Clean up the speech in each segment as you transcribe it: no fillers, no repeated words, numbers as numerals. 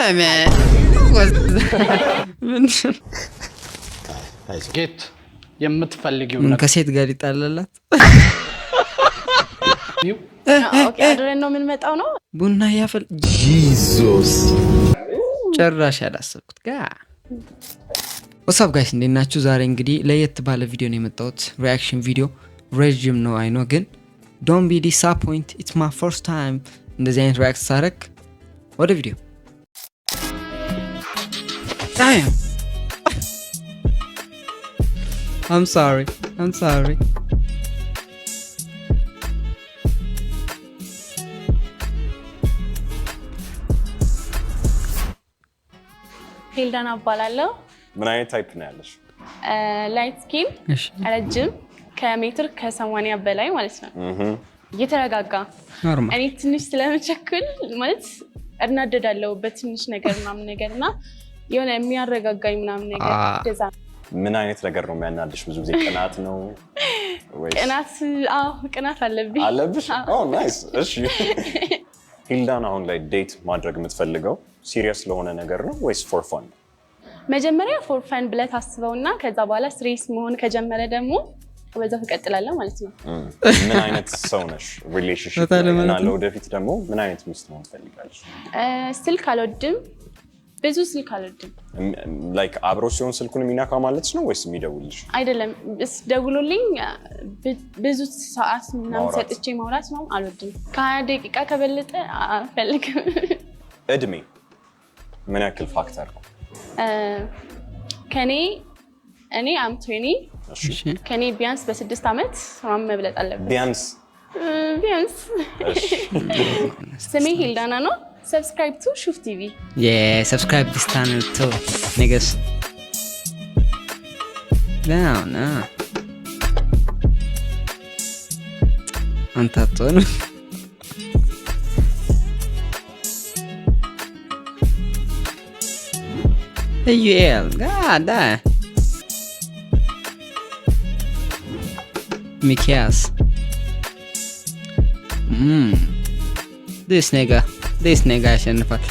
Man, what was that? ምንድን ጌት የምትፈልጊው ምን ከሴት ጋር ይጣላላት? Okay፣ አድረን ነው የምንመጣው ነው። ቡና ያፈል ጭራሽ ያላሰብኩት ጋ። What's up guys፣ እንዴት ናችሁ? ዛሬ እንግዲህ ለየት ባለ ቪዲዮ ነው የመጣሁት። Reaction ቪዲዮ ረዥም ነው I know፣ ግን don't be disappoint, it's my first time እንደዚህ አይነት react ሳረግ። ወደ ቪዲዮ። Damn. I'm sorry. I'm sorry. ሄልዳና እባላለሁ። ምን አይነት type ነው ያለሽ? Light skin፣ ረጅም፣ ከሜትር ከ80 በላይ ማለት ነው። እየተረጋጋ። Normal። እኔ ትንሽ ስለምቸኩል ማለት እናደዳለሁ በትንሽ ነገር ምናምን ነገር እና የሆነ የሚያረጋጋኝ ምናምን ነገር እንደዛ ነው። ምን አይነት ነገር ነው የሚያናድሽ? ብዙ ጊዜ ቅናት ነው ወይስ? ቅናት፣ አዎ ቅናት አለብኝ። አለብሽ? Oh nice። እሺ ሂልዳን፣ አሁን ላይ date ማድረግ የምትፈልገው serious ለሆነ ነገር ነው ወይስ for fun? መጀመሪያ for fun ብለህ ታስበው እና ከዛ በኋላ serious መሆን ከጀመረ ደግሞ በዛው ትቀጥላለህ ማለት ነው። ምን አይነት ሰው ነሽ relationship ፈታ ላይ እና ለማለት ነው። ለወደፊት ደግሞ ምን አይነት ሚስት መሆን ትፈልጋለሽ? ስልክ አልወድም፣ ብዙ ስልክ አልወድም። Like አብሮ ሲሆን ስልኩን የሚነካ ማለት ነው ወይስ የሚደውልሽ? አይደለም፣ ደውሎልኝ ብዙ ሰዓት ምናምን ማውራት። ሰጥቼ ማውራት ነው አልወድም። ከ20 ደቂቃ ከበለጠ አልፈልግም። እድሜ ምን ያክል factor ነው? ከኔ እኔ I'm 20። እሺ። ከኔ ቢያንስ በ6 ዓመት ምናምን መብለጥ አለበት። ቢያንስ። ቢያንስ። እሺ። ስሜ ሂልዳና ነው። Subscribe to ሹፍ ቲቪ። Yeah, subscribe this channel too, niggas. Down, nah. አንተ አትሆንም። ኢዩኤል God damn. ሚኪያስ። This nigga, this nigga ያሸንፋል።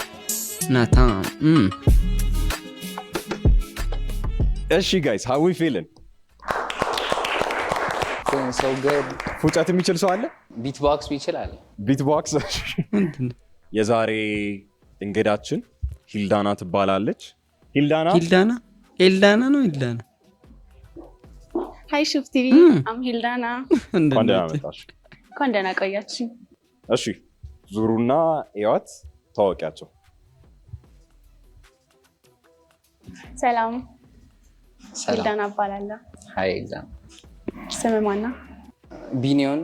ናታን። እሺ guys, how we feeling? Feeling so good. ፉጨት የሚችል ሰው አለ? Beatbox ይችላል። Beatbox። ምንድን ነው? የዛሬ እንግዳችን ሂልዳና ትባላለች። ሂልዳና። ሂልዳና፣ ሂልዳና ነው ሂልዳና። Hi ሹፍ ቲቪ፣ I'm ሂልዳና። እንኳን ደህና መጣሽ። እንኳን ደህና ቆያችሁ። እሺ ዙሩና እያት ታወቂያቸው። ሰላም። ሰላም። ሂልዳና እባላለሁ። Hi ኤግዛም። ስም ማነው? ቢኒዮን።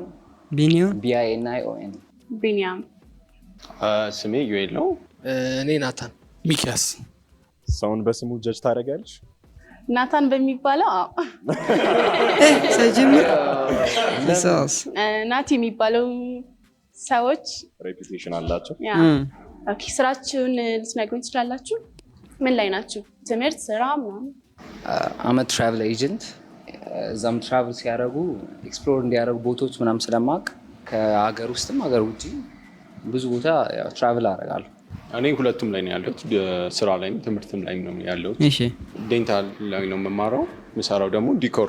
ቢኒዮን። BINION። ቢኒያም። ስሜ ዩኤል ነው። እኔ ናታን። ሚኪያስ። ሰውን በስሙ judge ታደርጊያለሽ? ናታን በሚባለው አዎ። ሳይጀምር ሰውስ። ናቲ የሚባለው ሰዎች Reputation አላቸው። Yeah, okay። ስራችሁን ልትነግሩኝ ትችላላችሁ? ምን ላይ ናችሁ? ትምህርት፣ ስራ ምናምን? I'm a travel agent። እዛም travel ሲያደርጉ explore እንዲያደርጉ ቦታዎች ምናምን ስለማቅ ከሀገር ውስጥም ሀገር ውጭ ብዙ ቦታ travel አደርጋለሁ። እኔ ሁለቱም ላይ ነው ያለሁት፣ ስራ ላይም ትምህርትም ላይም ነው ያለሁት። Dental ላይ ነው የምማረው፣ የምሰራው ደግሞ decor።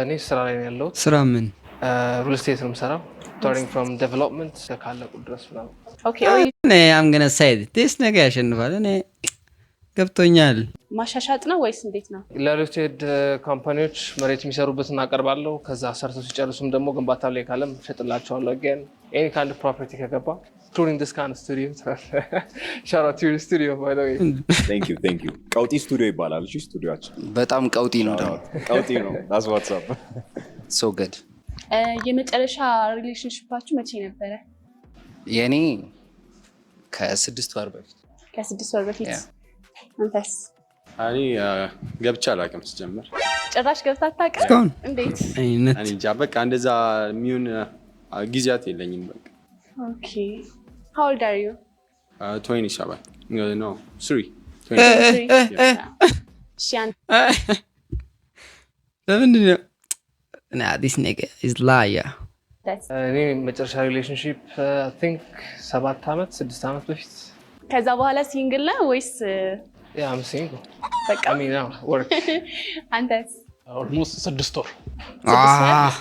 እኔ ስራ ላይ ነው ያለሁት። ስራ ምን? Real estate ነው የምሰራው። Starting from development ካለቁ ድረስ ምናምን። Okay። እኔ I'm gonna say this nigga ያሸንፋል። እኔ ገብቶኛል። ማሻሻጥ ነው ወይስ እንዴት ነው? ለ real estate company ዎች መሬት የሚሰሩበትን አቀርባለሁ። ከዛ ሰርተው ሲጨርሱም ደግሞ ግንባታ ላይ ካለም እሸጥላቸዋለሁ። Again, any kind of property ከገባ, including this kind of studio. Shout out to your studio, by the way. Thank you, thank you። ቀውጢ ስቱዲዮ ይባላል። እሺ ስቱዲዮአችን። በጣም ቀውጢ ነው ደግሞ። ቀውጢ ነው። That's what's up. So good. የመጨረሻ relationship ኣችሁ መቼ ነበረ? የእኔ ከ6 ወር በፊት። ከ6 ወር በፊት። Yeah. አንተስ? እኔ ገብቼ አላውቅም ስጀምር። ጭራሽ ገብተህ አታውቅም? እስካሁን? እንዴት? አይነት። እኔ እንጃ፣ በቃ እንደዛ የሚሆን ጊዜያት የለኝም። በቃ። Okay, how old are you? 27, no, 3። እሺ አንተ? ለምንድን ነው? Nah, this nigga is liar. እኔ መጨረሻ relationship I think 7 ዓመት 6 ዓመት በፊት። ከዛ በኋላ single ነህ ወይስ? Yeah, I'm single. በቃ። I mean, now work. አንተስ? Almost 6 ወር። Ah,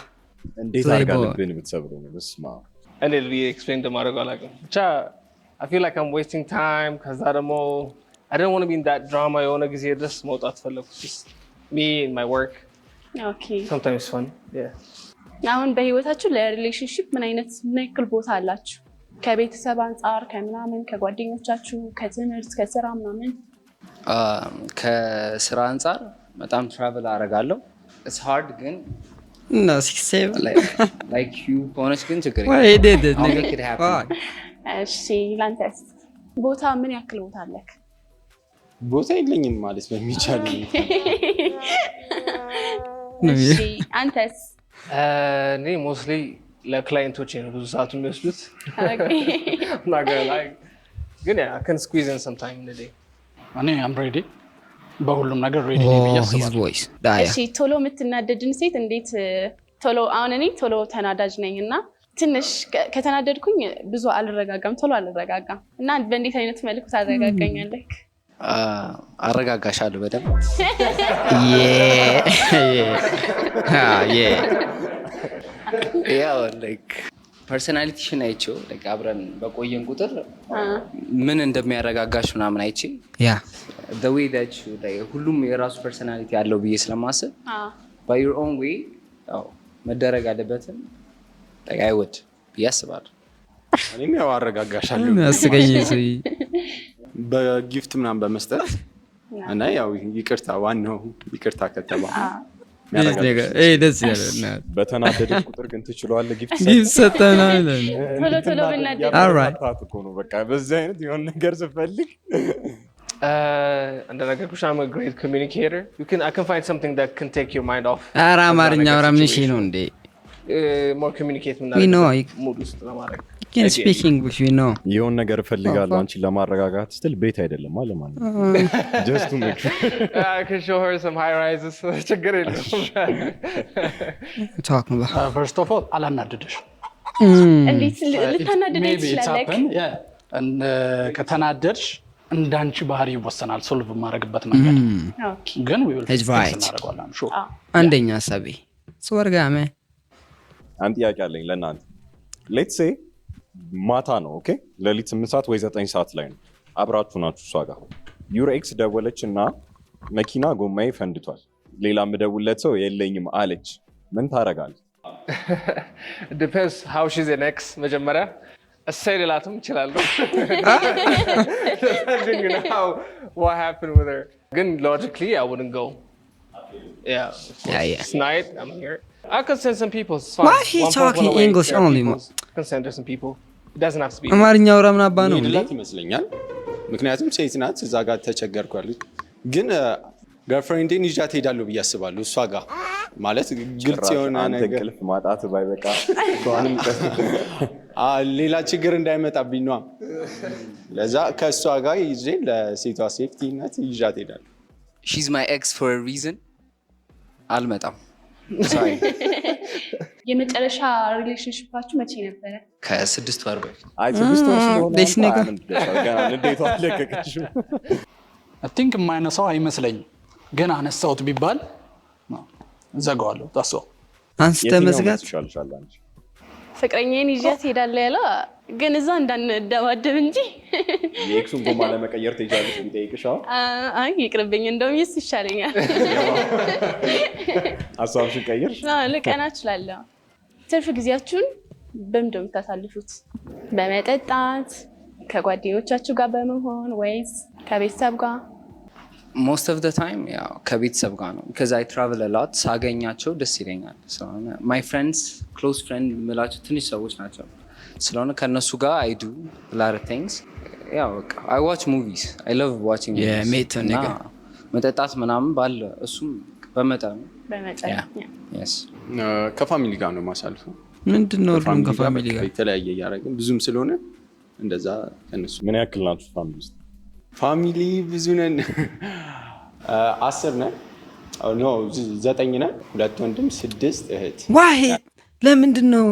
እንዴት አድርጋ Playboy. ልብህን ብትሰብረው ነው? በስመ አብ። እንዴት ብዬ explain እንደማደርገው አላውቅም። ብቻ I feel like I'm wasting time። ከዛ ደግሞ I didn't want to be in that drama። የሆነ ጊዜ ድረስ መውጣት ፈለኩ። Just me and my work. Sometimes fun. Yeah. አሁን በህይወታችሁ ለ relationship ምን አይነት ምን ያክል ቦታ አላችሁ? ከቤተሰብ አንጻር፣ ከምናምን፣ ከጓደኞቻችሁ፣ ከትምህርት፣ ከስራ ምናምን። ከስራ አንጻር በጣም travel አደርጋለሁ። It's hard ግን እና 6 7 like you ከሆነች ግን ችግር Why he did it, I'll nigga? make it happen. Why? እሺ፣ ላንተስ ቦታ ምን ያክል ቦታ አለክ? ቦታ የለኝም ማለት በሚቻል። እሺ፣ አንተስ? እኔ mostly ለ client ኦች ነው ብዙ ሰዓቱ የሚወስዱት። I'm not gonna lie. ግን yeah, I can squeeze in some time in the day. እኔ I'm ready፣ በሁሉም ነገር ready ነኝ ብዬ Oh, his አስባለሁ። voice. ዳያ። እሺ፣ ቶሎ የምትናደድን ሴት እንዴት ቶሎ፣ አሁን እኔ ቶሎ ተናዳጅ ነኝ እና ትንሽ ከተናደድኩኝ ብዙ አልረጋጋም፣ ቶሎ አልረጋጋም፣ እና በእንዴት አይነት መልኩ ታረጋጋኛለህ? አረጋጋሻለሁ በደንብ። Yeah. ያው like personality ሽን አይቼው like አብረን በቆየን ቁጥር ምን እንደሚያረጋጋሽ ምናምን አይቼ the way that you like፣ ሁሉም የራሱ personality አለው ብዬ ስለማስብ by your own way ያው መደረግ ያለበትን like I would ብዬ አስባለሁ። እኔም ያው አረጋጋሻለሁ። ያስቀኝ ሰውዬ። በ gift ምናምን በመስጠት እና ያው ይቅርታ፣ ዋናው ይቅርታ ከተባለ ደስ ይላል። በተናደደች ቁጥር ግን ትችለዋለህ gift? Gift ሰጠናል። ቶሎ ቶሎ ብናደድ። Alright. እኮ ነው በቃ በዚህ አይነት የሆነ ነገር ስፈልግ። እንደነገርኩሽ I'm a great communicator. You can I can find something that can take your mind off. ኧረ አማርኛ አውራ፣ ምን እሺ ነው እንዴ? More communicate We know. የምናደርግበት mood ውስጥ ለማድረግ። Can speak English, we know. የሆነ ነገር እፈልጋለሁ አንቺን ለማረጋጋት ስትል ቤት አይደለም አለ ማለት ነው። Just to make sure. I can show her some high rises. ችግር የለውም። Talking about First of all አላናድድሽ። እንዴት ልታናድደኝ ትችላለህ? ከተናደድሽ እንዳንቺ ባህሪ ይወሰናል solve የማደርግበት መንገድ። ግን we will He's fix right. እናደርገዋለን። Sure. አንደኛ ሀሳቤ ስወርጋሜ። አንድ ጥያቄ አለኝ ለእናንተ። Let's say ማታ ነው፣ okay፣ ሌሊት 8 ሰዓት ወይ 9 ሰዓት ላይ ነው፣ አብራችሁ ናችሁ እሷ ጋር። Your ex ደወለች እና መኪና ጎማዬ ፈንድቷል፣ ሌላ የምደውልለት ሰው የለኝም አለች። ምን ታደርጋለህ? Depends how she's an ex። መጀመሪያ እሰይ ልላትም እችላለሁ። Depending on how what happened with her. ግን logically I wouldn't go. Yeah, of course. It's night, I'm here. I could send some people. It's fine. Why he One phone call talking away, English there are only? people. I can send her some people. It doesn't have to be. አማርኛ አውራ፣ ምን አባ ነው እንዴ? ሄድላት ይመስለኛል። ምክንያቱም ሴት ናት፣ እዛ ጋር ተቸገርኩ ያሉት፣ ግን girlfriend ኤን ይዣት ሄዳለሁ ብዬ አስባለሁ። እሷ ጋር ማለት ግልጽ ጭራሽ የሆነ አንተ ነገር እንቅልፍ ማጣት ባይበቃ እሷንም ሌላ ችግር እንዳይመጣብኝ ነዋ። ለዛ ከእሷ ጋር ይዤ ለሴቷ safety ነት ይዣት ሄዳለሁ። She's my ex for a reason። አልመጣም። Sorry. የመጨረሻ relationship ኣችሁ መቼ ነበረ? ከ6 ወር በፊት። አይ፣ 6 ወር ስለሆነ This አንተ nigga. አያናድድም። ገና ንዴቷ አልለቀቀችም። I think የማይነሳው አይመስለኝም፣ ግን አነሳሁት ቢባል ዘጋዋለሁ። That's all. አንስተ የትኛው መዝጋት። መልስ ይሻልሻል አንቺ? ፍቅረኛዬን ይዣት ሄዳለሁ ያለው ግን እዛ እንዳንደባደብ እንጂ። የ ex ኡን ጎማ ለመቀየር ትሄጃለሽ ቢጠይቅሽ አሁን? አይ ይቅርብኝ፣ እንደውም ይስ ይሻለኛል። ሀሳብሽን ቀይርሽ? አዎ፣ ልቀና እችላለሁ። ትርፍ ጊዜያችሁን በምንድን ነው የምታሳልፉት? በመጠጣት፣ ከጓደኞቻችሁ ጋር በመሆን ወይስ ከቤተሰብ ጋር? Most of the time ያው ከቤተሰብ ጋር ነው። 'Cause I travel a lot፣ ሳገኛቸው ደስ ይለኛል። ስለሆነ my friends፣ close friend የምላቸው ትንሽ ሰዎች ናቸው። ስለሆነ ከእነሱ ጋር I do lot of things። ያው በቃ I watch movies፣ I love watching Yeah, me too, እና nigga. መጠጣት ምናምን ባለ እሱም በመጠኑ። በመጠን። Yes. ከ family ጋር ነው የማሳልፈው። ምንድን ነው ሁሉም ከ family ከ family ጋር ጋር? የተለያየ እያደረግን ብዙም ስለሆነ እንደዛ ከነሱ። ምን ያክል ናችሁ family ውስጥ? Family ብዙ ነን፣ 10 ነን፣ no ዘጠኝ ነን። ሁለት ወንድም፣ ስድስት እህት። Why ለምንድን ነው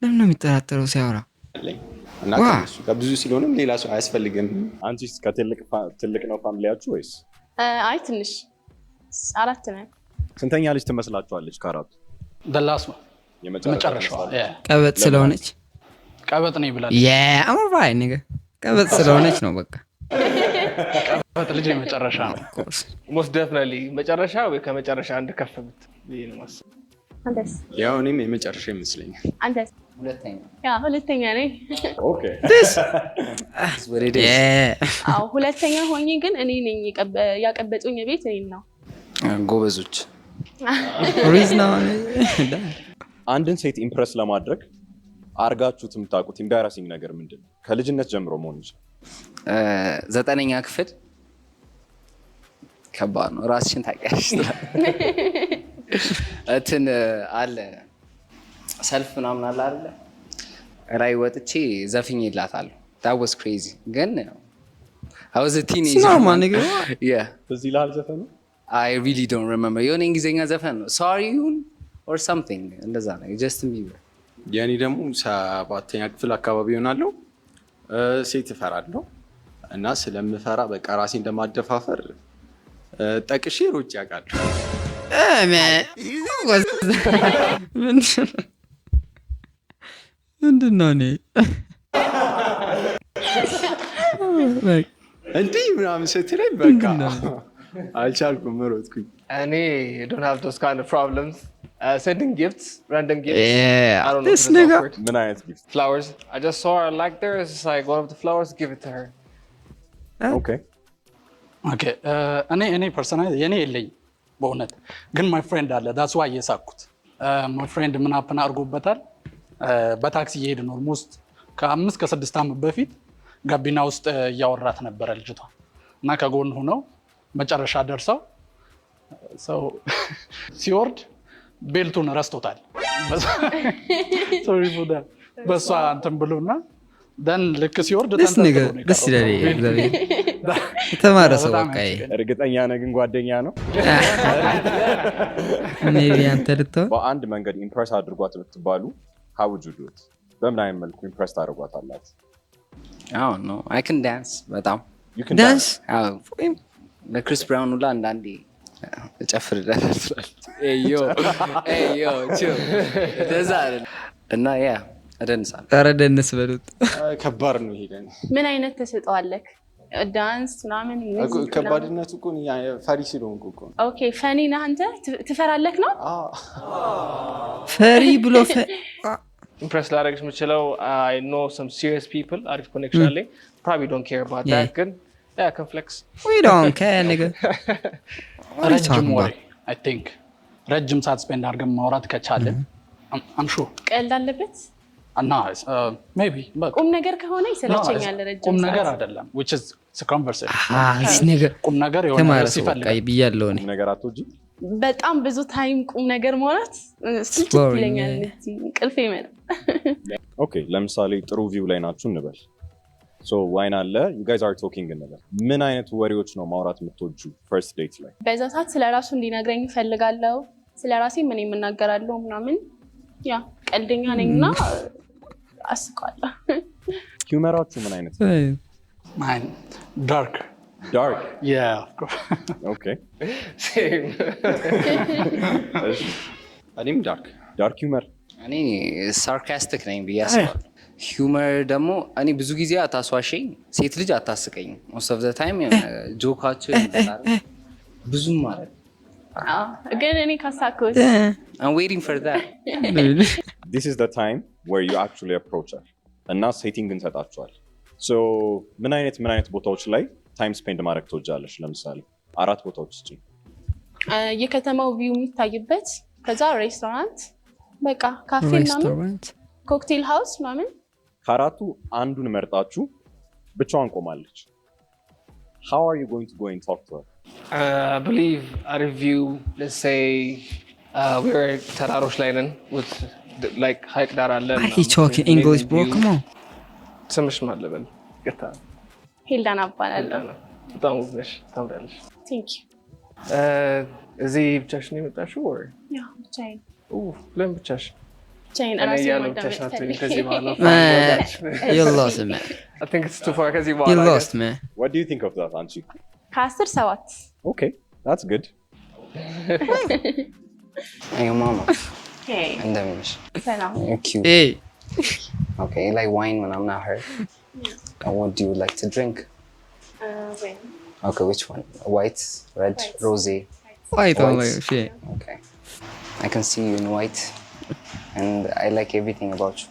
ለምን ነው የሚጠራጠረው ሲያወራ? አለኝ። እና ከእነሱ ጋር ብዙ ስለሆነም ሌላ ሰው አያስፈልግም። አንቺስ ከትልቅ ትልቅ ነው family ያችሁ ወይስ? አይ፣ ትንሽ፣ አራት ነን። ስንተኛ ልጅ ትመስላችኋለች ከአራቱ? The last ነው። የመጨረሻ መጨረሻዋ። ትመስላለች? Yeah. ቀበጥ ስለሆነች። ቀበጥ ነኝ ብላለች። Yeah, I'm right, nigga። ቀበጥ ስለሆነች ነው በቃ። ቀበጥ ልጅ የመጨረሻ ነው። Most definitely መጨረሻ ወይ ከመጨረሻ አንድ ከፍ ብት ብዬ ነው የማስበው። አንተስ? ያው እኔም የመጨረሻ ይመስለኛል። አንተስ? ሁለተኛ። Yeah፣ ሁለተኛ ነኝ። Okay. What it is. አዎ፣ ሁለተኛ ሆኜ ግን እኔ ነኝ ያቀበጡኝ፣ ቤት እኔን ነው። ጎበዞች። Rizz ነው። አንድን ሴት impress ለማድረግ አርጋችሁት የምታውቁት embarrassing ነገር ምንድን ነው? ከልጅነት ጀምሮ መሆን ይችላል። 9ኛ ክፍል ከባድ ነው። ራስሽን ታውቂያለሽ። እንትን አለ፣ ሰልፍ ምናምን አለ አይደለ? ላይ ወጥቼ ዘፍኜላታለሁ። That was crazy ግን I was a teenager. Normal, nigga. Yeah. ትዝ ይልሃል ዘፈኑ? I really don't remember። የሆነ እንግሊዝኛ ዘፈን ነው። Sorry ይሁን or something እንደዛ ነው። Justin Bieber። የእኔ ደግሞ 7ኛ ክፍል አካባቢ ይሆናለሁ። ሴት እፈራለሁ እና ስለምፈራ በቃ ራሴ እንደማደፋፈር ጠቅሼ ሮጬ አውቃለሁ። Man. ምንድን ነው እኔ? እንዲህ ምናምን ስትለኝ በቃ አልቻልኩም፣ ሮጥኩኝ። እኔ don't have those kind of problems. Sending gifts, random gifts. Yeah, I don't know this if it's nigga. awkward. ምን አይነት gift? Flowers. I just saw her, like there is like one of the flowers, give it to her. Okay. Okay፣ እኔ personally የኔ የለኝም በእውነት፣ ግን my friend አለ። That's why እየሳኩት። My friend ምን happen አድርጎበታል፣ በታክሲ እየሄድን almost ከ5 ከ6 ዓመት በፊት ጋቢና ውስጥ እያወራት ነበረ ልጅቷ እና ከጎን ሆነው መጨረሻ ደርሰው ሰው ሲወርድ belt ኡን ረስቶታል። Sorry for that። በእሷ እንትን ብሎና then ልክ ሲወርድ ደስ ተንጠልጥሎ ነገር ነው ደስ የቀረው። ይላል። እግዚአብሔር የተማረ ሰው በጣም በቃ ይሄ። እርግጠኛ ነህ ግን ጓደኛ ነው? Maybe አንተ ልትሆን። በአንድ መንገድ impress አድርጓት ብትባሉ how would you do it? በምን አይነት መልኩ impress ታደርጓታላችሁ? I don't know. I can dance በጣም። You can Dance. አዎ፣ ለክሪስ ብራውን ሁላ አንዳንዴ እጨፍርለታለሁ። Ayo, ayo, chill። እንደዛ አይደለም እና yeah፣ እደንሳለሁ። ኧረ ደንስ በሉት። ከባድ ነው ይሄ ለእኔ። ምን አይነት ተሰጥኦ አለክ? Dance ምናምን፣ music ምናምን? ከባድነቱ እኮ እኔ ፈሪ ስለሆንኩ እኮ ነው። Okay፣ funny ነህ አንተ? ትፈራለክ ነው? አዎ። ፈሪ ብሎ Impress ላደርግሽ የምችለው I know some serious people፣ አሪፍ connection አለኝ። Probably don't care about that ግን yeah, I can flex. We don't care, nigga. What are you ረጅም talking ወሬ about? I think ረጅም ሰዓት spend አድርገን ማውራት ከቻለን I'm sure. ቀልድ አለበት? እና maybe ቁም ነገር ከሆነ ይሰለቸኛል ረጅም ቁም ነገር ሰዓት። አይደለም፣ which is it's a conversation። This nigga. ቁም ነገር የሆነ የተማረ ርዕስ ሰው በቃ ይፈልጋል። ብያለሁ እኔ። ቁም ነገር አትወጂም? በጣም ብዙ time ቁም ነገር ማውራት ስልችት Boring, ይለኛል። yeah. እንደዚህ እንቅልፍ ይመጣል። Okay፣ ለምሳሌ ጥሩ view ላይ ናችሁ እንበል። So wine አለ፣ you guys are talking እንበል። ምን አይነት ወሬዎች ነው ማውራት የምትወጁ first date ላይ? በዛ ሰዓት ስለ ራሱ እንዲነግረኝ እፈልጋለሁ። ስለ ራሴ ምን የምናገራለሁ ምናምን። Yeah፣ ቀልደኛ ነኝ እና አስቀዋለሁ። Humor ኣችሁ ምን አይነት ነው? Mine dark. Dark? Yeah, of course. Okay. Same. እሺ። እኔም dark. Dark humor. እኔ sarcastic ነኝ ብዬ አስባለሁ። Humor ደግሞ እኔ ብዙ ጊዜ አታስዋሸኝ፣ ሴት ልጅ አታስቀኝም። Most of the time joke ኣቸው ይመጣል ብዙም ማለት አዎ፣ ግን እኔ ካሳኩት I'm waiting for that. This is the time where you actually approach her እና setting እንሰጣችኋል። So ምን አይነት ቦታዎች ላይ time spend ማድረግ ትወጃለሽ? ለምሳሌ አራት ቦታዎች ስጪኝ። የከተማው view የሚታይበት፣ ከዛ ሬስቶራንት፣ በቃ ካፌ ምናምን፣ ሬስቶራንት። Cocktail house ምናምን። ከአራቱ አንዱን መርጣችሁ ብቻዋን ቆማለች። How are you going to go and talk to her? I believe a view, let's say we're ተራሮች ላይ ነን with like ሀይቅ ዳር አለ። Why he talking English, bro? Come on. ስምሽ ማን ልበል? ይቅርታ። ሄልዳና እባላለሁ። በጣም ውብ ነሽ፣ ታምሪያለሽ። Thank you. እዚህ ብቻሽን ነው የመጣሽው or? Yeah፣ ብቻዬን። ለምን ብቻሽ? ብቻዬን እኔ ራሴን እያለሁ ማዳመጥ ብቻሽን አትሆኝም ፈልጌ። ከዚህ በኋላ። Man, you lost it, man. I think it's too far ከዚህ You በኋላ I guess. lost, man. What do you think of that አንቺ? ከ10 7። Okay, that's good. Hey, mama. Hey. እንደምን ነሽ? ሰላም። You're cute. Hey. Okay, you like wine when I'm not hurt. And what do you like to drink? Wine. Okay, which one? White, red, White. Rosé? White, oh my White. Shit. Okay. I can see you in white, and I like everything about you.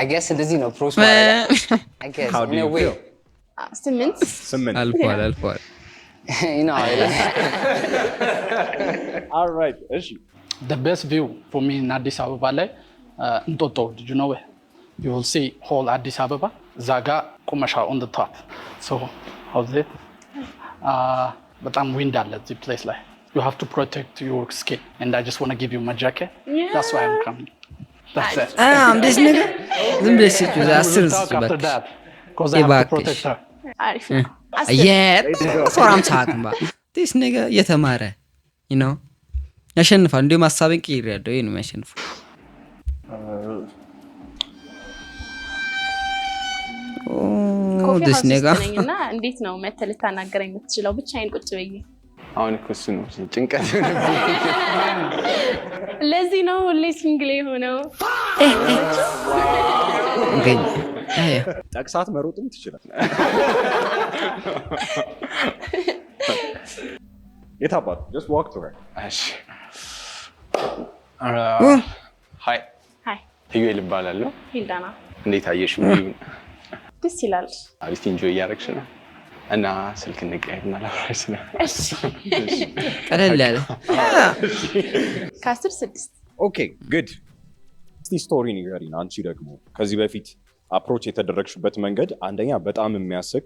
I guess እንደዚህ ነው approach Man. I guess How do in a you way. feel? 8። 8። አልፏል፣ አልፏል። You know, I like All right, እሺ። The best view for me in አዲስ አበባ ላይ እንጦጦ, did you know it? You will see whole አዲስ አበባ እዛ ጋ ቁመሻ on the top. So how's it? በጣም wind አለ እዚህ place ላይ። You have to protect your skin and I just want to give you my jacket. That's why I'm coming. That's it. This nigga ዝም ብለሽ ስጪው፣ 10 We'll talk ስጪው after እባክሽ። that because I have to እባክሽ። protect her. አሪፍ ነው። 10። Yeah, that's what I'm talking about. This nigga የተማረ ያሸንፋል። እንዲሁም ሀሳቤን ቀይሬያለሁ። ይሄ ነው የሚያሸንፈው። Coffee this house ውስጥ nigga. ነኝ እና እንዴት ነው መተህ ልታናገረኝ የምትችለው? ብቻዬን ቁጭ ብዬ። አሁን እኮ እሱ ነው ጭንቀት። ለዚህ ነው ሁሌ single የሆነው። ግን አይ ጠቅሳት መሮጥም ትችላል። የት አባቱ? Just walk to her. እሺ። Hi. Hi. ኢዩኤል እባላለሁ። ሂልዳና። እንዴት አየሽ view ን? ደስ ይላል። አሪፍ enjoy እያደረግሽ ነው እና ስልክ እንቀያየርና ላወራሽ ነው። እሺ። ቀለል ያለ። ከ10 6። Okay, good። እስቲ story ንገሪን። አንቺ ደግሞ ከዚህ በፊት approach የተደረግሽበት መንገድ አንደኛ በጣም የሚያስቅ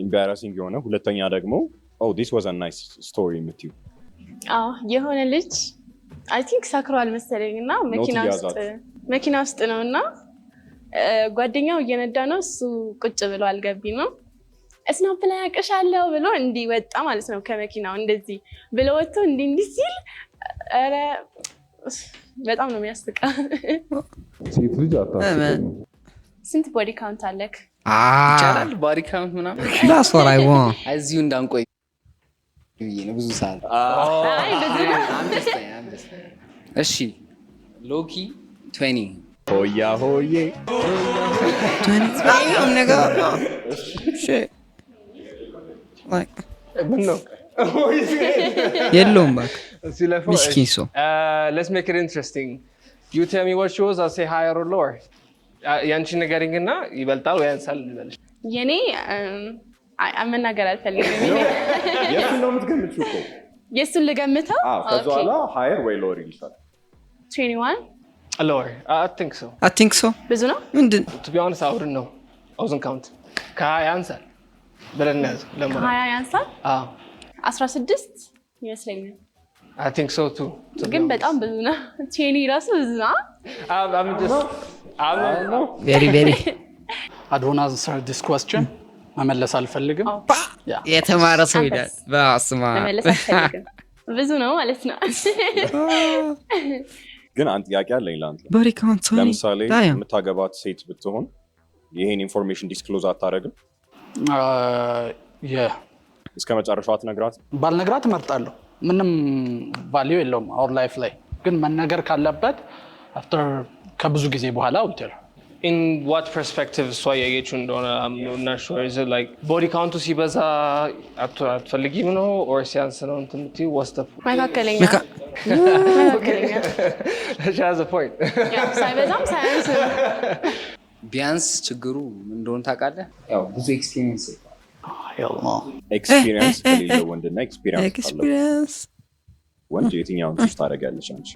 embarrassing የሆነ፣ ሁለተኛ ደግሞ "Oh, this was a nice story" የምትዩ። አዎ፣ የሆነ ልጅ I think ሰክሯል መሰለኝ እና መኪና ውስጥ እያዛችሁ። መኪና ውስጥ ነው እና ጓደኛው እየነዳ ነው፣ እሱ ቁጭ ብሎ አልገቢ ነው። Snap ላይ አቅሻለሁ ብሎ እንዲህ ወጣ ማለት ነው ከመኪናው። እንደዚህ ብሎ ወጥቶ እንዲህ እንዲህ ሲል ኧረ በጣም ነው የሚያስቀው። ሴት ልጅ አታስቅም። ስንት body count አለክ? ይቻላል body count ምናምን። That's what I want. እዚሁ እንዳንቆይ ብዬ ነው ብዙ ሰዓት። አይ ብዙ ነው። I'm just saying, I'm just saying. እሺ፣ lowkey 20። ሆያ ሆዬ። Damn, nigga. Shit. Like ምን ነው? የለውም እባክህ። እዚህ ለፈው። ምስኪን ሰው። Let's make it interesting. You tell me what yours, I'll say higher or lower. ያንቺ ንገሪኝና ይበልጣል ወይ ያንሳል ልበልሽ። የኔ አይ መናገር አልፈልግም። የእሱን ነው የምትገምቺው እኮ። የእሱን ልገምተው? አዎ፣ ከዛ በኋላ higher ወይ lower ይልሻል። 21። Lower. I think so. I think so. ብዙ ነው። ምንድን? To be honest, I wouldn't know. I wasn't count. ከ20 ያንሳል ብለን እንያዝ ለሞራል። 20 ያንሳል። አዎ። 16 ይመስለኛል። I think so too, to be ግን honest. በጣም ብዙ ነው። 20 ራሱ ብዙ ነው። I'm just I'm Very, very. I don't answer this question. መመለስ አልፈልግም። Yeah. የተማረ ሰው ይላል። አንተስ? በስመ አብ። መመለስ አልፈልግም። ብዙ ነው ማለት ነው። ግን አንድ ጥያቄ አለኝ ለአንተ። Body count 20. ለምሳሌ Damn. የምታገባት ሴት ብትሆን ይሄን information disclose አታደርግም? Yeah. እስከ መጨረሻው አትነግራት? ባልነግራት እመርጣለሁ። ምንም value የለውም our life ላይ። ግን መነገር ካለበት after ከብዙ ጊዜ በኋላ ውትል። In what perspective እሷ እያየችው እንደሆነ I'm not sure. Is it like body count ኡ ሲበዛ አትፈልጊም ነው or ሲያንስ ነው እንትን የምትይው? What's the መካከለኛ፣ መካከለኛ። She has a point. ያው ሳይበዛም ሳያንስም። ቢያንስ ችግሩ ምን እንደሆነ ታውቃለህ? ያው ብዙ experience Experience ከሌለው ወንድና experience ካለው Experience. ወንድ የትኛውን choose ታደርጊያለሽ አንቺ?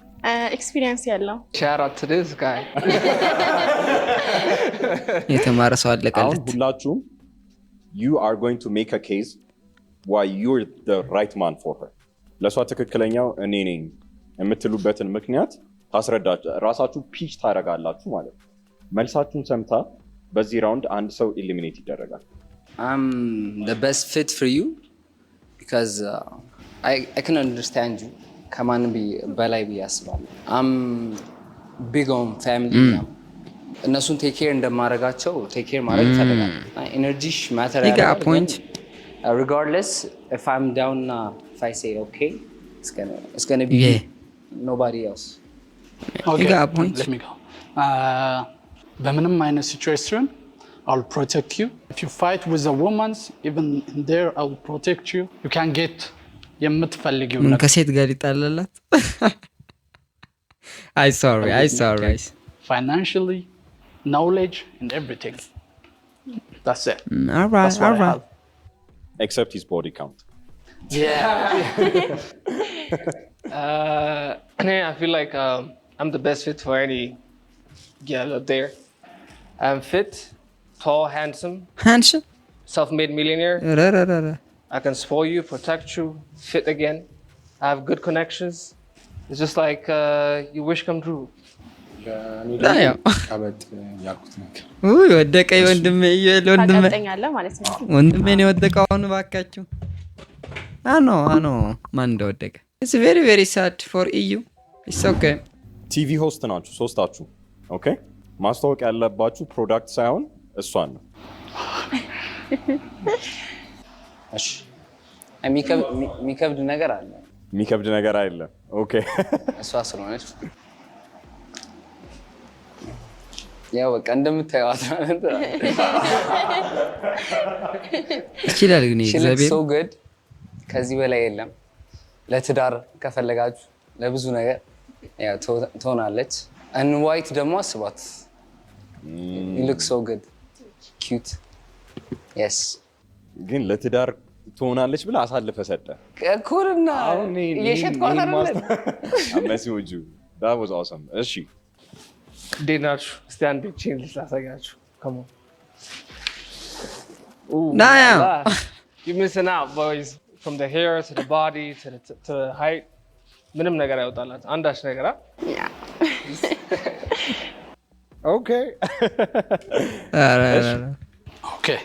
Experience ያለው። Shout out to this guy. የተማረ ሰው አሁን አለቀለት። ሁላችሁም you are going to make a case why you're the right man for her። ለእሷ ትክክለኛው እኔ ነኝ የምትሉበትን ምክንያት ታስረዳችሁ፣ ራሳችሁ pitch ታደርጋላችሁ ማለት ነው። መልሳችሁን ሰምታ በዚህ round አንድ ሰው eliminate ይደረጋል። I'm the best fit for you because I can understand you ከማንም በላይ ብዬ አስባለሁ። I'm Big on family። እነሱን take care እንደማደርጋቸው take care ማድረግ ይፈልጋል። Energy ሽ matter You got a point. Regardless if I'm down እና if I say okay, it's gonna be nobody else. Okay, got a point. Let me go. በምንም አይነት situation I'll protect you. If you fight with the women, even in there I will protect you. You can get የምትፈልጊው ምን ነገር። ከሴት ጋር ይጣላላት? አይ sorry, አይ sorry. Financially, knowledge and everything. That's it. Alright. That's what I Alright. have. Except his body count. Yeah. እኔ I feel like I'm the best fit for any girl up there. I'm fit, tall, handsome, Handsome. Self-made millionaire. ረረረረ። I can spoil you, protect you, fit again. I have good connections. It's just like you wish come true. ለእኔ ያው። ደግሞ ቀበጥ ያልኩት ነገር ውይ ወደቀ ወንድሜ፣ ኢዩኤል ወንድሜ። ታቀብጠኛለህ ማለት ነው። ወንድሜን የወደቀው አሁን እባካችሁ። አኖ አኖ ማን እንደወደቀ። It's very very sad for እዩ። It's okay. TV host ናችሁ ሶስታችሁ። Okay፣ ማስተዋወቅ ያለባችሁ product ሳይሆን እሷን ነው። እሺ፣ የሚከብድ ነገር አለ። የሚከብድ ነገር አይደለም። Okay. እሷ ስለሆነች ያው በቃ እንደምታየዋት ማለት ነው። ይችላል ግን She looks እግዚአብሔር so good። ከዚህ በላይ የለም። ለትዳር ከፈለጋችሁ ለብዙ ነገር ያው ትሆናለች። And white ደግሞ አስባት። You look so good, cute, yes. ግን ለትዳር ትሆናለች ብለህ አሳልፈ ሰጠ። እኩልና እየሸጥኳት አይደለ? I'm messing with you. That was awesome. እሺ። እንዴት ናችሁ? እስቲ አንዴ ቼን ልጅ ላሳያችሁ። Come on. Ooh, Damn. la. You're missing out, boys. From the hair to the body to the height. ምንም ነገር አይወጣላት አንዳች ነገር አ? Okay. ኧረ ኧረ ኧረ። Okay.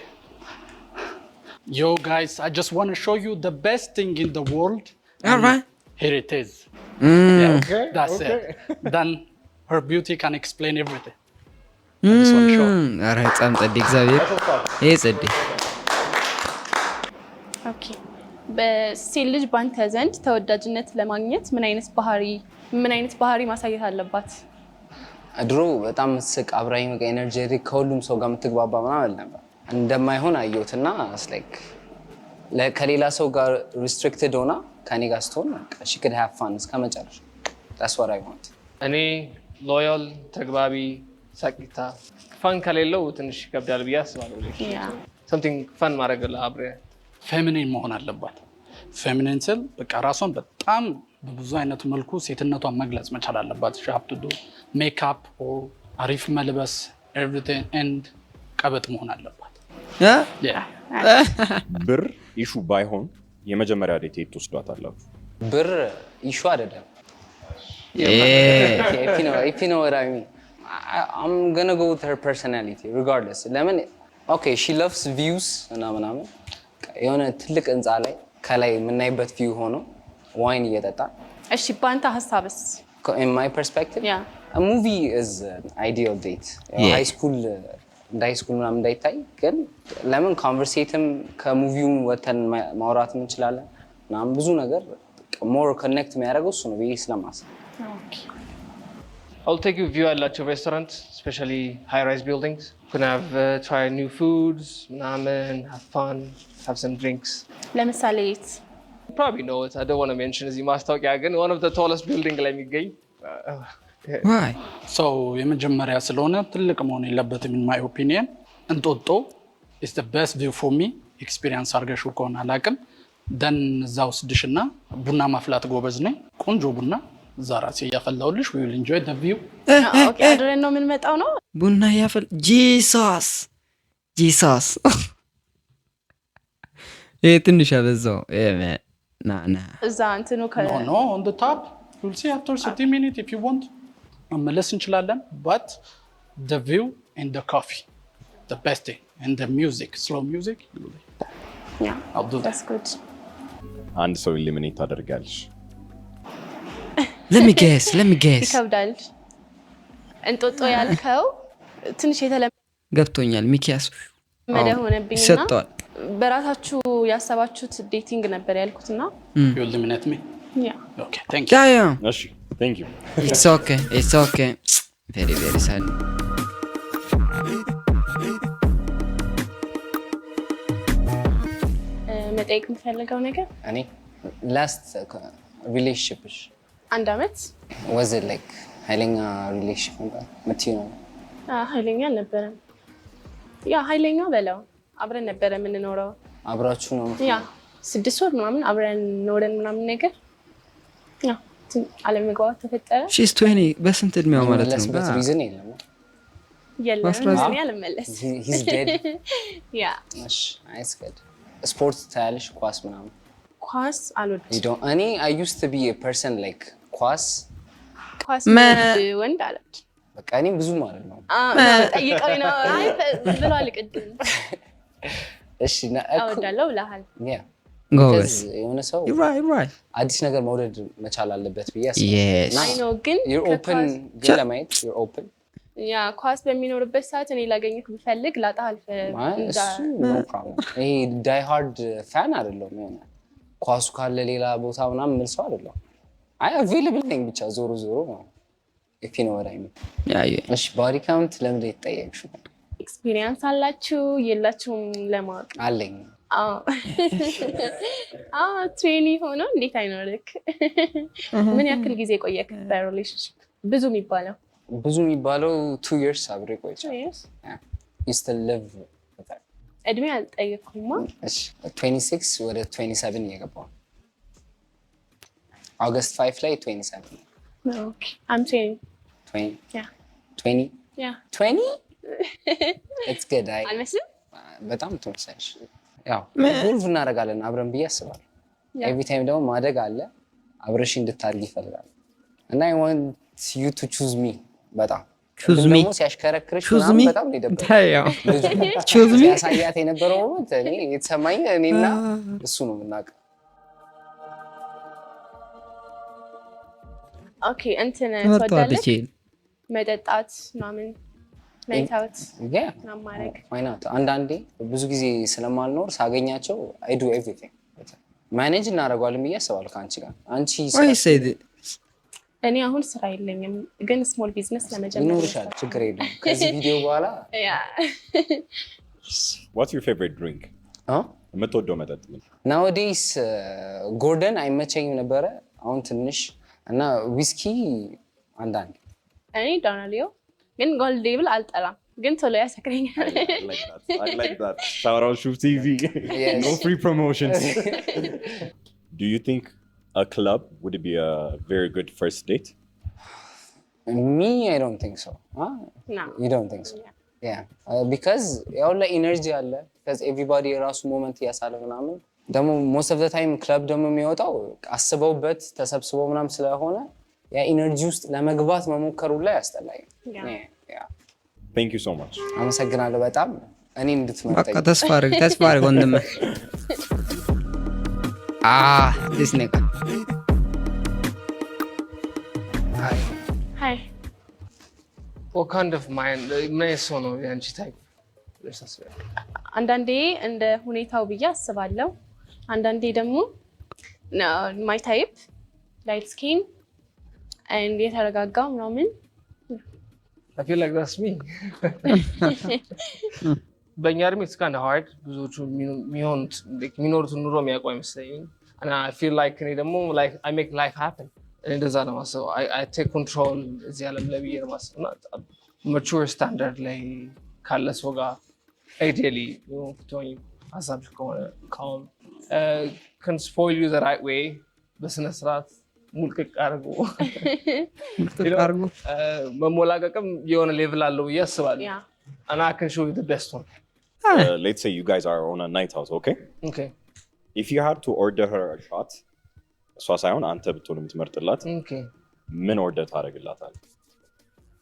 Yo guys, I just want to show you the best thing in the world. And Alright. here it is. Okay. That's okay. it. Then her beauty can explain everything. I just want to show. ኧረ በጣም ጸዴ፣ እግዚአብሔር ይሄ ጸዴ። Okay፣ በሴት ልጅ ባንተ ዘንድ ተወዳጅነት ለማግኘት ምን አይነት ባህሪ ማሳየት አለባት? ድሮ በጣም የምትስቅ፣ አብራኝ በቃ energetic፣ ከሁሉም ሰው ጋር የምትግባባ ምናምን ነበር። እንደማይሆን አየሁትና like ከሌላ ሰው ጋር restricted ሆና ከኔ ጋር ስትሆን she could have fun እስከ መጨረሻ። That's what I want. እኔ loyal፣ ተግባቢ፣ ሳቂታ። Fun ከሌለው ትንሽ ይከብዳል ብዬ አስባለሁ። Something fun ማድረግ አብሬ። Feminine መሆን አለባት። Feminine ስል በቃ ራሷን በጣም በብዙ አይነት መልኩ ሴትነቷን መግለጽ መቻል አለባት። She have to do makeup or አሪፍ መልበስ everything and ቀበጥ መሆን አለባት። እ? Yeah. ብር issue ባይሆን የመጀመሪያ date የት ትወስዷታላችሁ? ብር issue አይደለም። If you know what I mean. I'm gonna go with her personality regardless. ለምን okay, she loves views እና ምናምን የሆነ ትልቅ ህንፃ ላይ ከላይ የምናይበት view ሆኖ wine እየጠጣ። እሺ፣ በአንተ ሀሳብስ? In my perspective, a movie is an ideal date. High school እንደ high school ምናምን እንዳይታይ ግን ለምን conversate ም ከ movie ውም ወተን ማውራትም እንችላለን ምናምን፣ ብዙ ነገር more connect የሚያደርገው እሱ ነው ብዬ ስለማስብ። I'll take you view ያላቸው restaurant, especially high rise buildings. Can have try new foods ምናምን፣ have fun, have some drinks. ለምሳሌ የት? You probably know it. I don't want to mention እዚህ ማስታወቂያ ግን one of the tallest building ላይ የሚገኝ Why? ሰው የመጀመሪያ ስለሆነ ትልቅ መሆን የለበትም። In my opinion እንጦጦ is the best view for me። Experience አድርገሽው ከሆነ አላውቅም። Then እዛ ወስድሽና ቡና ማፍላት ጎበዝ ነኝ። ቆንጆ ቡና እዛ ራሴ እያፈላሁልሽ we'll enjoy the view. Okay፣ አድረን ነው የምንመጣው ነው? ቡና ያፈል፣ Jesus, Jesus፣ ይሄ ትንሽ አበዛው። ና ና። እዛ እንትኑ No, on the top you'll see after 30 minute. If you want መመለስ እንችላለን። But the view and the coffee, the best thing, and the music, slow music. I'll do that. That's good. አንድ ሰው eliminate ታደርጋለሽ። Let me guess, let me guess. ይከብዳል። እንጦጦ ያልከው ትንሽ የተለመደ ገብቶኛል። ሚኪያስ ሆነብኝና ይሰጠዋል። በራሳችሁ ያሰባችሁት dating ነበር ያልኩትና You eliminate me? Yeah. Okay, thank you. Damn. እሺ፣ thank you. It's okay, it's okay, very, very sad. መጠየቅ የምፈልገው ነገር እኔ last relationship ሽ? አንድ አመት። Was it like ኃይለኛ relationship ነበር የምትይው ነው? ኃይለኛ አልነበረም። Yeah, ኃይለኛ በለው፣ አብረን ነበረ የምንኖረው። አብራችሁ ነው? Yeah, 6 ወር ምናምን አብረን ኖረን ምናምን ነገር yeah አለመግባባት ተፈጠረ። She's 20፣ በስንት እድሜዋ ማለት ነው? የመለስበት reason የለም? የለም። እኔ አልመለስ። He's dead. Yeah. እሺ፣ it's good. ስፖርት ታያለሽ? ኳስ ምናምን? ኳስ አልወድም። You don't? እኔ I used to be a person like ኳስ ኳስ የሚወድ ወንድ አልወድም። በቃ እኔ ብዙ ማለት ነው። ጠይቀኝ ነው፣ አይ ብሏል ቅድም። እሺ እወዳለሁ ብለሃል። Yeah. ጎበዝ። Because የሆነ ሰው You're right, you're right. አዲስ ነገር መውደድ መቻል አለበት ብዬ አስባለሁ። Yes. እና I know ግን you're open ከኳስ ግን ለማየት you're open. Yeah, ኳስ በሚኖርበት ሰዓት እኔ ላገኘህ ብፈልግ ላጣህ አልፈ እሱ no problem። ይሄ die hard fan አይደለሁም። የሆነ ኳሱ ካለ ሌላ ቦታ ምናምን የምል ሰው አይደለሁም። አይ፣ available ነኝ ብቻ ዞሮ ዞሮ ማለት if you know what I mean. Yeah. እሺ፣ body count ለምንድን ነው የተጠየቅሽው? Experience አላችሁ የላችሁም ለማወቅ። አለኝ። አዎ፣ 20 ሆኖ እንዴት አይኖርክ? ምን ያክል ጊዜ ቆየክ በ relationship? ብዙ የሚባለው? ብዙ የሚባለው 2 years አብሬ ቆይቻለሁ። 2 years? You still live with her? እድሜ አልጠየቅኩማ። እሺ፣ 26 ወደ 27 እየገባሁ ነው። August 5 ላይ 27። Okay, I'm 20. 20? Yeah. 20? Yeah. 20? It's good. I አልመስልም? በጣም ትመስያለሽ። ያው evolve እናደርጋለን አብረን ብዬ አስባለሁ። Every time ደግሞ ማደግ አለ፣ አብረሽ እንድታድግ ይፈልጋል እና I want you to choose me በጣም። Choose ግን me. ደግሞ ሲያሽከረክርሽ Choose ምናምን me. በጣም ነው የደበረኝ። ልጁ Choose me. ሲያሳያት የነበረው moment እኔ የተሰማኝ እኔና እሱ ነው የምናውቀው። Okay፣ እንትን ትመርጠዋለች ትወዳለህ? ይሄን። መጠጣት ምናምን፣ night out Yeah. ምናምን ማድረግ? Why not? አንዳንዴ፣ ብዙ ጊዜ ስለማልኖር ሳገኛቸው I do everything፣ manage እናደርገዋለን ብዬ አስባለሁ ከአንቺ ጋር። አንቺ Why you say that? እኔ አሁን ስራ የለኝም፣ ግን small business ለመጀመር ይኖርሻል፣ ችግር የለም። ከዚህ ቪዲዮ በኋላ። Yeah. What's your favorite drink? የምትወደው መጠጥ ምን? Nowadays ጎርደን አይመቸኝም ነበረ፣ አሁን ትንሽ እና ዊስኪ አንዳንድ። እኔ ዳናሊዮ፣ ግን Gold Label አልጠላም፣ ግን ቶሎ ያሰክረኛል። I like that. Shout out Shuf TV. Yes. No free promotions. Do you think a club would be a very good first date? Me, I don't think so. No. You don't think so? Yeah, because ያው ላይ energy አለ፣ because everybody የራሱ moment እያሳለ ምናምን፣ ደግሞ most of the time ክለብ ደግሞ የሚወጣው አስበውበት ተሰብስበው ምናምን ስለሆነ ያ energy ውስጥ ለመግባት መሞከሩ ላይ ያስጠላኝ። Yeah. Thank you so much. አመሰግናለሁ በጣም እኔ እንድትመርጠኝ። በቃ ተስፋ አድርግ፣ ተስፋ አድርግ ወንድምህ። This nigga. Hi. What kind of mind፣ ምን አይነት ሰው ነው የአንቺ type ብለሽ ታስቢያለሽ? አንዳንዴ እንደ ሁኔታው ብዬ አስባለሁ። አንዳንዴ ደግሞ my type light skin and የተረጋጋ ምናምን። I feel like that's me. በእኛ እድሜ it's kind of hard፣ ብዙዎቹ የሚሆኑት like የሚኖሩትን ኑሮ የሚያውቁ አይመስለኝም። እና I feel like እኔ ደግሞ like I make life happen። እኔ እንደዛ ነው የማስበው። I take control እዚህ ዓለም ላይ ብዬ ነው የማስበው። እና mature standard ላይ ካለ ሰው ጋር ideally ብትሆኚ ሀሳብሽ ከሆነ calm, can spoil you the right way፣ በስነ ስርዓት ሙልቅቅ አድርጎ። ሙልቅቅ አድርጎ። መሞላቀቅም የሆነ level አለው ብዬ አስባለሁ። And I can show you the best one. Let's say you guys are on a night out, okay? Okay. If you had to order her a shot, እሷ ሳይሆን አንተ ብትሆን የምትመርጥላት ምን order ታደርግላታለህ?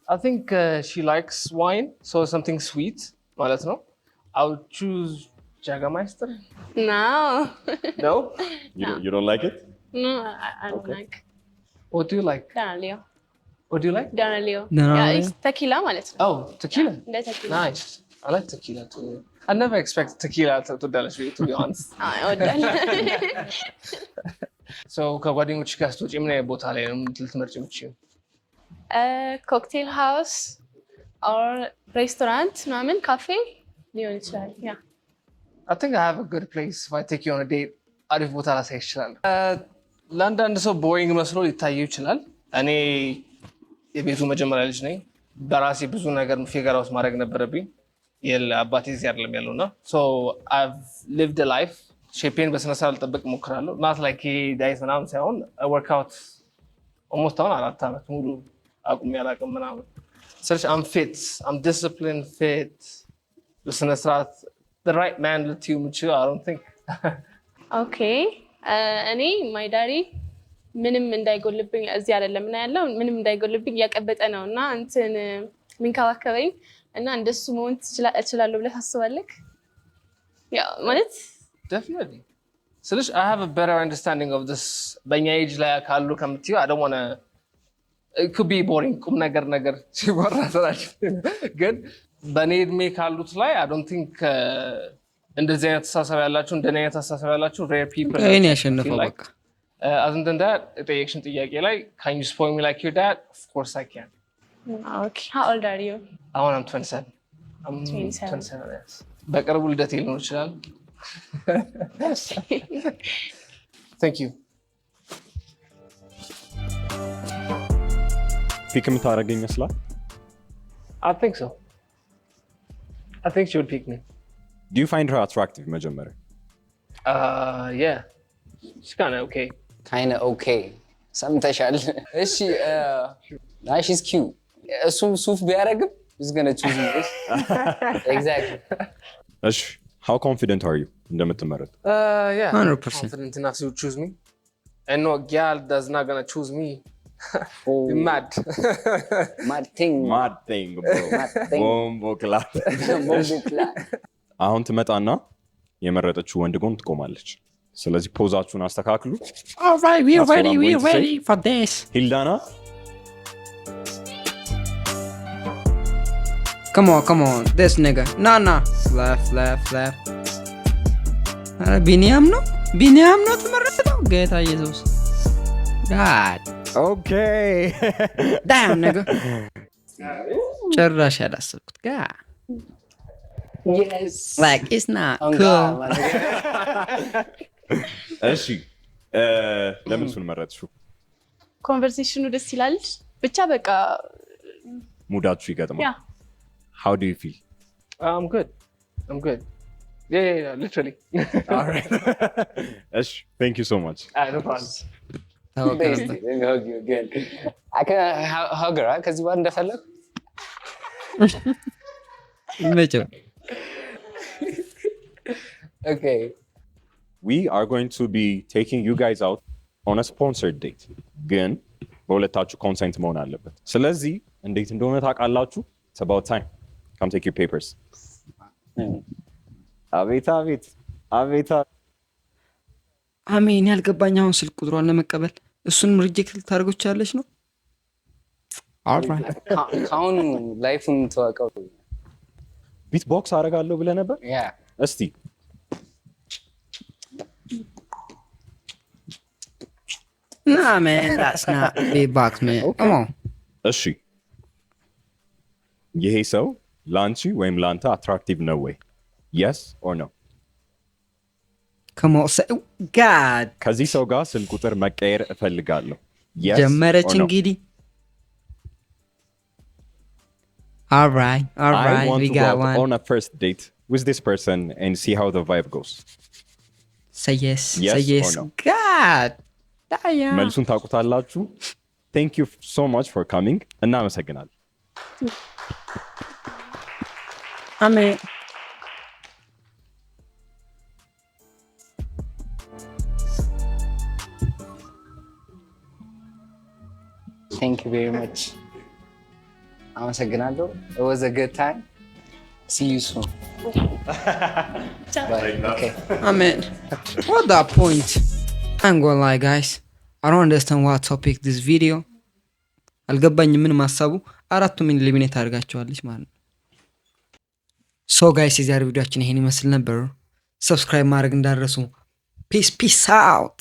I think she likes wine, so something sweet ማለት ነው። I would choose Jägermeister. No. No? You don't like it? No, I don't like. What do you like? ዳናሊዮ። What do you like? Don Julio. Don Yeah, Julio? it's tequila ማለት ነው። Oh, tequila. እንደ tequila. Nice. I like tequila too. I never expect tequila ትወዳለሽ ብዬ, to be honest. አዎ፣ እወዳለሁ። So ከጓደኞች ጋር ስትወጪ ምን አይነት ቦታ ላይ ነው ልትመርጪ የምትችይው? Cocktail house or restaurant ምናምን ካፌ ሊሆን ይችላል። Yeah. I think I have a good place if I take you on a date. አሪፍ ቦታ ላሳይ ይችላል። ለአንዳንድ ሰው boring መስሎ ሊታየው ይችላል። እኔ የቤቱ መጀመሪያ ልጅ ነኝ። በራሴ ብዙ ነገር figure out ማድረግ ነበረብኝ። የለ አባቴ እዚህ አይደለም ያለው እና so I've lived a life. Shape ኤን በስነስርዓት ልጠብቅ እሞክራለሁ። Not like diet ምናምን ሳይሆን workout almost አሁን 4 ዓመት ሙሉ አቁሜ አላውቅም ምናምን ስልሽ I'm fit, I'm disciplined, fit በስነስርዓት the right man ልትዩ የምችለው I don't think. Okay, እኔ my daddy ምንም እንዳይጎልብኝ እዚህ አይደለም እና ያለው ምንም እንዳይጎልብኝ እያቀበጠ ነው እና እንትን የሚንከባከበኝ እና እንደሱ መሆን እችላለሁ ብለህ ታስባለህ? ያው ማለት Definitely. ስልሽ I have a better understanding of this በእኛ ኤጅ ላይ ካሉ ከምትዩ። I don't wanna, it could be boring ቁም ነገር ነገር ሲወራ ስራችን ግን በእኔ እድሜ ካሉት ላይ I don't think እንደዚህ አይነት አስተሳሰብ ያላቸው እንደኔ አይነት አስተሳሰብ ያላቸው rare people. ይሄን ያሸነፈው በቃ። Other than that, የጠየቅሽን ጥያቄ ላይ can you spoil me like your dad? Of course I can. Okay, how old are you? አሁን I'm 27. I'm 27. 27, yes. በቅርቡ ልደቴ ሊሆን ይችላል። Thank you. Pick የምታደርገኝ ይመስላል። I think so. I think she would pick me. Do you find her attractive መጀመሪያ? Yeah. She's kind of okay. Kinda okay ሰምተሻል? እሺ, she's cute. እሱ ሱፍ ቢያደርግም he's gonna choose me. Exactly. እሺ, how confident are you እንደምትመረጥ? Yeah. 100%. Confident enough to choose me. And no girl that's not gonna choose me. You mad. Mad thing. Mad thing. Mad thing. Bomboclaat. Bomboclaat. አሁን ትመጣና የመረጠችው ወንድ ጎን ትቆማለች። ስለዚህ pose ኣችሁን አስተካክሉ። Alright, we're That's what ready, I'm we're going to say. ready for this. ሂልዳና። Come on, come on, this nigga. Nah. Left, left, left. ኧረ ቢኒያም ነው ቢኒያም ነው ተመረጠው። ጌታ ኢየሱስ God. Okay. Damn, nigga. ጭራሽ ያላሰብኩት God. Yes. Like, it's not On cool. God, my nigga. እሺ ለምን እሱን መረጥሽው? Conversation ኑ ደስ ይላል። ብቻ በቃ። Mood ኣችሁ ይገጥማል። Yeah. How do you feel? I'm good. I'm good. Yeah, literally. እሺ, thank you so much. No problem. ታወቀ ነበር። Let me hug you again. I can hug her, ከዚህ በኋላ እንደፈለግ። ይመቸው። Okay. We are going to be taking you guys out on a sponsored date ግን በሁለታችሁ consent መሆን አለበት። ስለዚህ እንዴት እንደሆነ ታውቃላችሁ። It's about time. Come take your papers. አቤት አቤት አቤት። አሜን። ያልገባኝ አሁን ስልክ ቁጥሯን ለመቀበል እሱንም reject ልታደርገው ቻለች ነው። Alright. ከአሁኑ life ኡን ተዋቀው። Beatbox አደርጋለሁ ብለህ ነበር። Yeah. እስቲ። Nah, man, that's not beatbox, man. Come on. እሺ ይሄ ሰው ለአንቺ ወይም ለአንተ attractive ነው ወይ? Yes or no? Come on. Say, God. ከዚህ ሰው ጋር ስልክ ቁጥር መቀየር እፈልጋለሁ። Yes ጀመረች or no? እንግዲህ። Alright, I alright, want we to go got out one. on a first date with this person and see how the vibe goes. Say yes, Yes say or yes. no? God. Damn. መልሱን ታውቁታላችሁ። Thank you so much for coming. እናመሰግናለን። I mean, Thank you very much. አመሰግናለሁ። It was a good time. See you soon. Bye. Okay. I mean, what the point? I'm gonna lie, guys. I don't understand what topic this video. አልገባኝም። ምንም ሀሳቡ አራቱም eliminate አድርጋቸዋለች ማለት ነው። So guys፣ የዛሬ ቪዲዮአችን ይሄን ይመስል ነበር። Subscribe ማድረግ እንዳትረሱ። Peace, peace out።